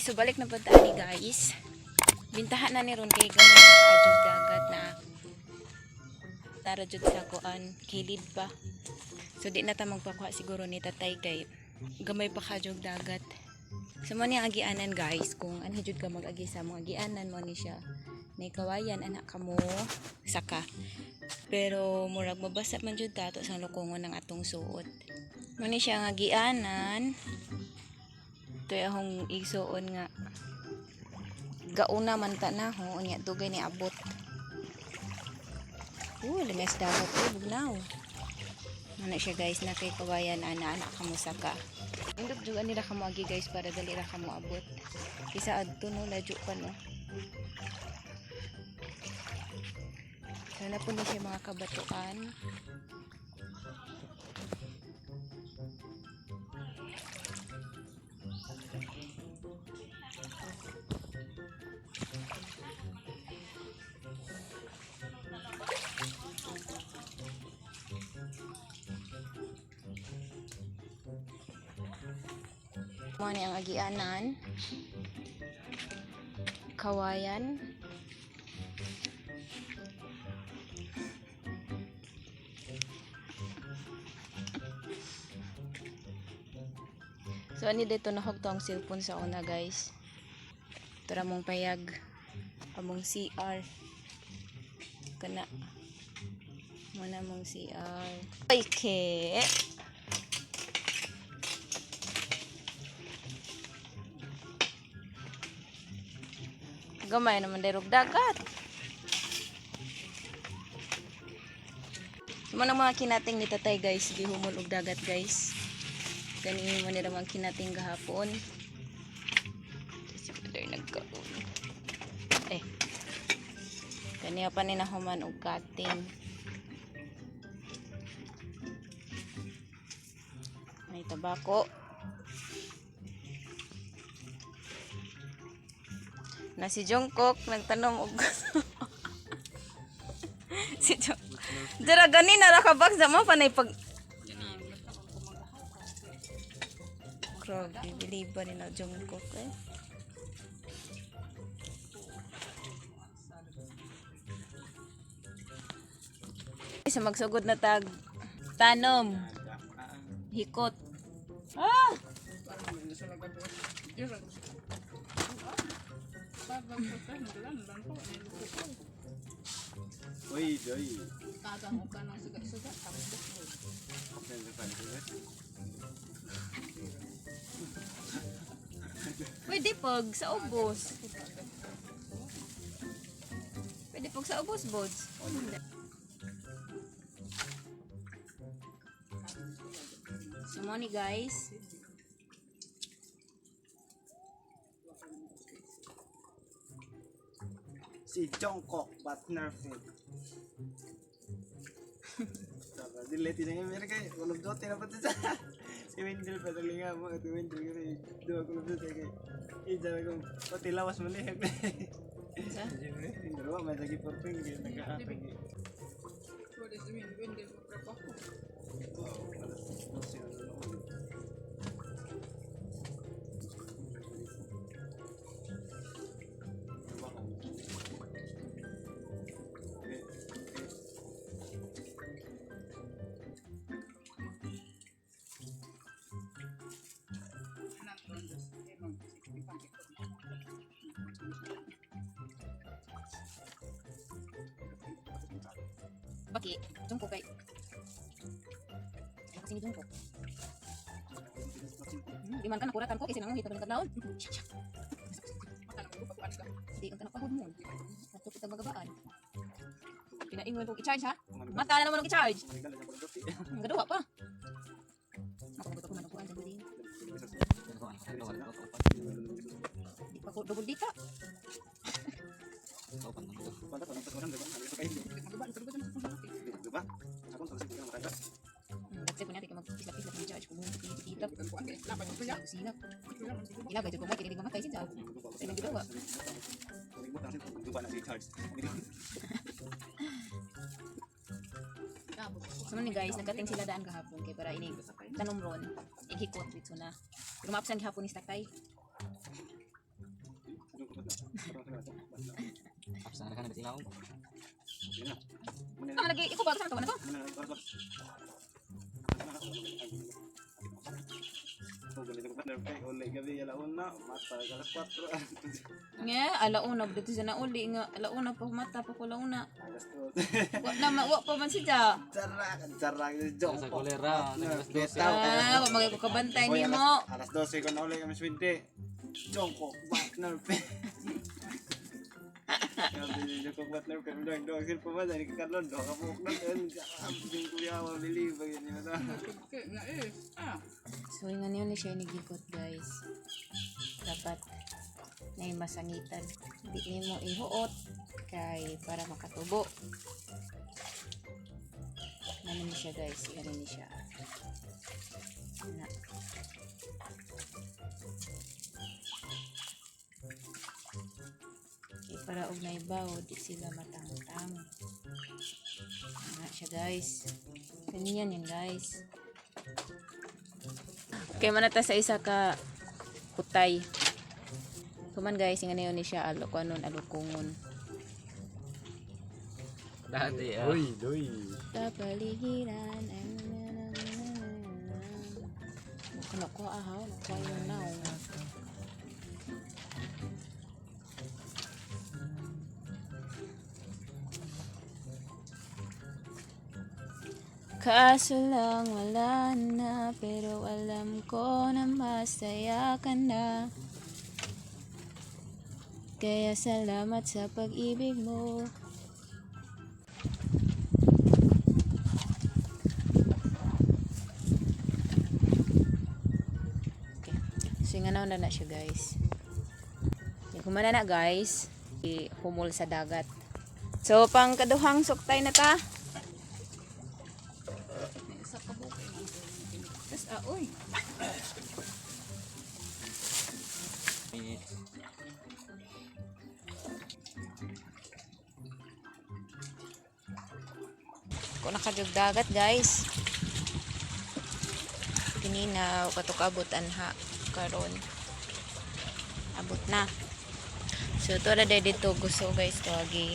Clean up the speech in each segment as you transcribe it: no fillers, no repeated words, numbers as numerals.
So balik na punta ani, guys. Bintahan na ni ron kay gamay na kaadjog dagat na tara jud sa kuan kilid pa. So di na ta magpakuha siguro ni tatay kay gamay pa kaadjog dagat. So mo ni ang agianan, guys, kung anhi jud ka mag-agi sa mga agianan mo ni siya. Nay kawayan anak kamo saka. Pero murag mabasa man jud ta ato sa lukongon ng atong suot. Mo ni siya ang agianan. Ito'y akong igsuon nga gauna man ta na ho, unya dugay ni abot. Lumes dagat eh, bugnaw. Ano siya, guys, na kay kawayan ana anak kamo saka. Indot jud nila kamo agi, guys, para dali ra kamo abot. Kisa adto no, ladyo pa no. Sana po na siya mga kabatuan. Mo ni ang agianan. Kawayan. So ani dito nahog to ang cellphone sa una, guys. Ito ra mong payag. Among CR. Kana. Muna mong CR. Okay. Gamay naman dirog dagat. So, mga mga kinating ni tatay, guys, gihumol og dagat, guys. Kani mo nila mga kinating gahapon. Si Brother nagkaon. Eh. Kaniya pa ni nahuman og cutting. May tabako. Na si Jungkook nagtanom og si Jungkook. Dira gani na ra ka box mo panay pag. Grabe, biliba ni na Jungkook eh. Sa magsugod na tag tanom. Hikot. Ah! Uy, Joy. Kagang ka ng suga-suga. Tambok mo. Pwede pag sa ubos. Pwede pag sa ubos, bods. So, mo ni guys. Si Jungkook, but nerfed. Dili tinang Amerika, Call of Duty na pati sa. Si Wendell pa dali nga mo, si Wendell kasi duha Call of Duty kay. Ija ko pati lawas man eh. Sa? Wendell wa man lagi purping kay nagahatag. What is the wind? Wind is trabaho. Oh, alas 12 na noon. Trabaho. Okay. Okay. Anak ko lang, eh, mag-65 ito. Baki, Jungkook kay. Ay, kasi ni Jungkook. Di man ka nakuratan ko kasi nanguhit na kadlawon. Siya, siya. Mata na ko, pagkuan ka. Di ka nakapahod mo. Ato kita magabaan. Pinaingon kong i-charge ha. Mata na naman ang i-charge. Ang gaduha pa. Ako ko man kuan sa galing. Di pa ko double dita. That's it ko natin mag-islap-islap ng charge kung kita. Laban ko ya. Kusina. Ilagay jud ko may kinilig mamatay siya. Sa imong giduha. So man ni guys, nagkating sila daan gahapon kay para inig tanom ron, ighikot dito na. Pero maapsan gihapon ni Tatay. Tapos na ka na ilaw. Tama lagi, ikaw ba kasama to na to? Uli gabi alauna, mata alas 4. Nga, alauna dito sa nauli nga alauna pa mata pa ko alauna. Alas 2. Wa na wa pa man siya. Charak, charak jong. Sa kolera, alas 12. Ah, wa magay ko kabantay nimo. Alas 12 ko na uli kami swinte. Jongkok partner pe. Jongkok partner pe. Dong dong silpo ba dali karon do ka buok na ang kuya wa bili bagay ni mata. Na eh. Ah. So ingan yun ni siya inigikot, guys. Dapat na masangitan. Di nimo ihuot kay para makatubo. Ano ni siya, guys? Ano ni siya? Na. Okay, para og naibaw, di sila matangtang. Ano siya, guys. Ganyan yun, guys. Okay, manata sa isa ka hutay. Kuman guys, nga yun ni siya alo kuanon alukongon. Dati ah. Uy, doy. Kapaligiran ay nakuha ahaw, nakuha yun na. Kaso lang wala na, pero alam ko na masaya ka na. Kaya salamat sa pag-ibig mo. Okay. So yung ano na na siya, guys. Yung kumana na, guys, humol sa dagat. So pang kaduhang suktay na ta. May isa ka bukay. Tapos ah, oy. Minutes. Kung nakajug dagat, guys. Kinina katukabot anha karon. Abot na. So to ra day dito gusto, guys, to agi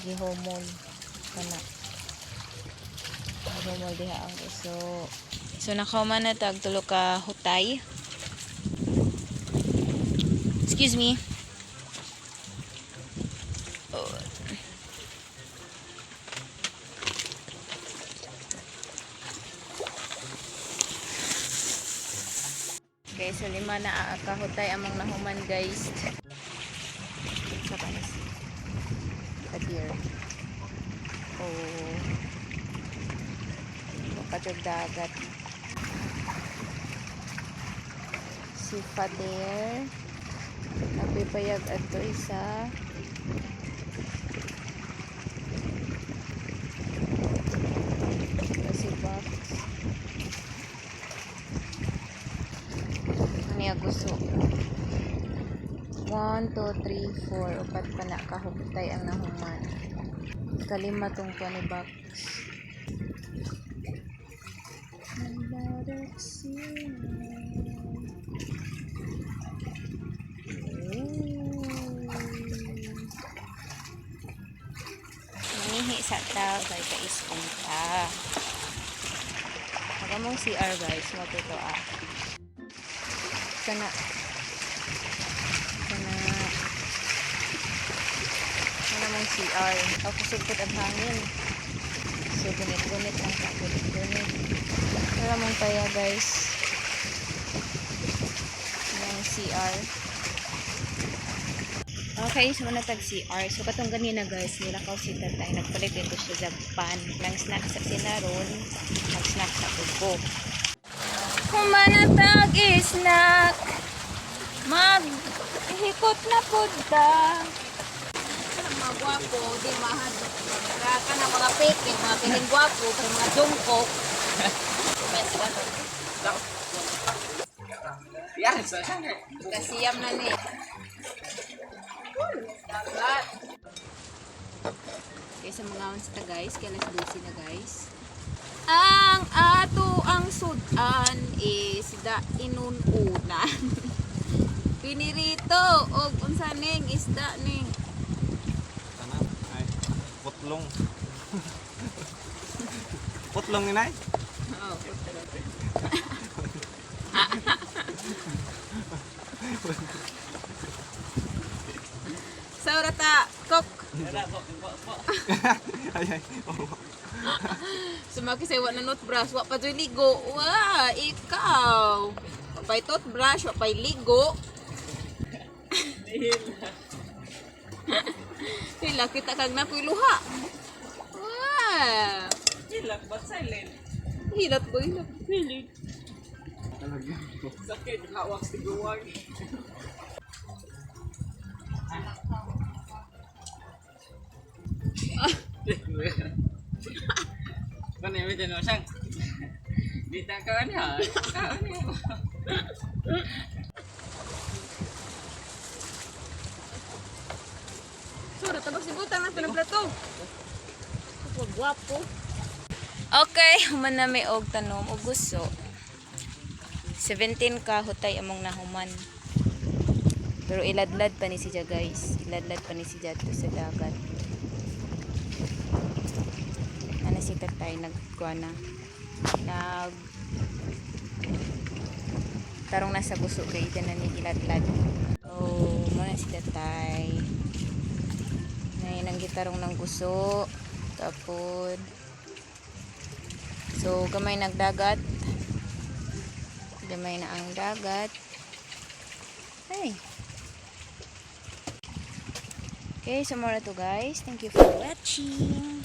gihumol kana. Gihumol diha ang gusto. So nakauman na tag tulo ka hutay. Excuse me. Oh. Okay, so lima na kahutay among nahuman, guys. Sa panis. Kadir. Oh. Kadyog dagat. Si Fader. Nagpipayag ato isa. Si Box. Niya gusto. 1, 2, 3, 4. Upat pa na kahugtay ang nahuman. Kalima tong kuha ni box. Nangihi sa ta kay kaiskong ta. Magamong CR, guys, matuto ah. Kana kana kana mong CR. Ako sugpot ang hangin. So gunit-gunit lang ka, gunit-gunit. Wala mong taya, guys. Ng CR. Okay, so muna tag CR. So katong ganina, guys, nilakaw si tatay. Nagpalit dito siya Japan. Nang snack sa sinaron, nag-snack sa kuko. Kumanatag snack. Maghikot na punta. Mga gwapo, di mahadlok. Ka na mga fake, mga piling gwapo, pero mga jungkok. Yan sa Kasiyam na ni. Dagat. Okay, sa mga ons ta, guys, kaya alas 12 na, guys. Ang ato ang sudan is da inununan. Pinirito og unsa ning isda ning. Tanan. Ay, putlong. Putlong ni Nay. Oh. Sa ta, kok. Ay, ay. Oh. Sumaki sa wa na toothbrush, wa pa joy ligo. Wa, ikaw. Wa pa'y toothbrush, wa pa'y ligo. Hila kita kag napoy luha. Wa. Hilak ba silent? Hilat ko, hilat. Hilig. Talaga. Sakit hawak si guwag. Kan ini macam sang. Di tangkawan niya. Tangkawan niya. Sura, tabak si butang na ng plato. Gwapo. Okay, human na may og tanom og gusto. 17 ka hutay among nahuman. Pero iladlad pa ni siya guys. Iladlad pa ni siya to sa dagat. Ana si tatay nagkuha na. Nag tarong nasa gusto kay ida na ni iladlad. Oh, muna si tatay. Nay nang gitarong ng guso. Tapos so, gamay nagdagat. Gamay na ang dagat. Ay. Okay, so more na to guys. Thank you for watching.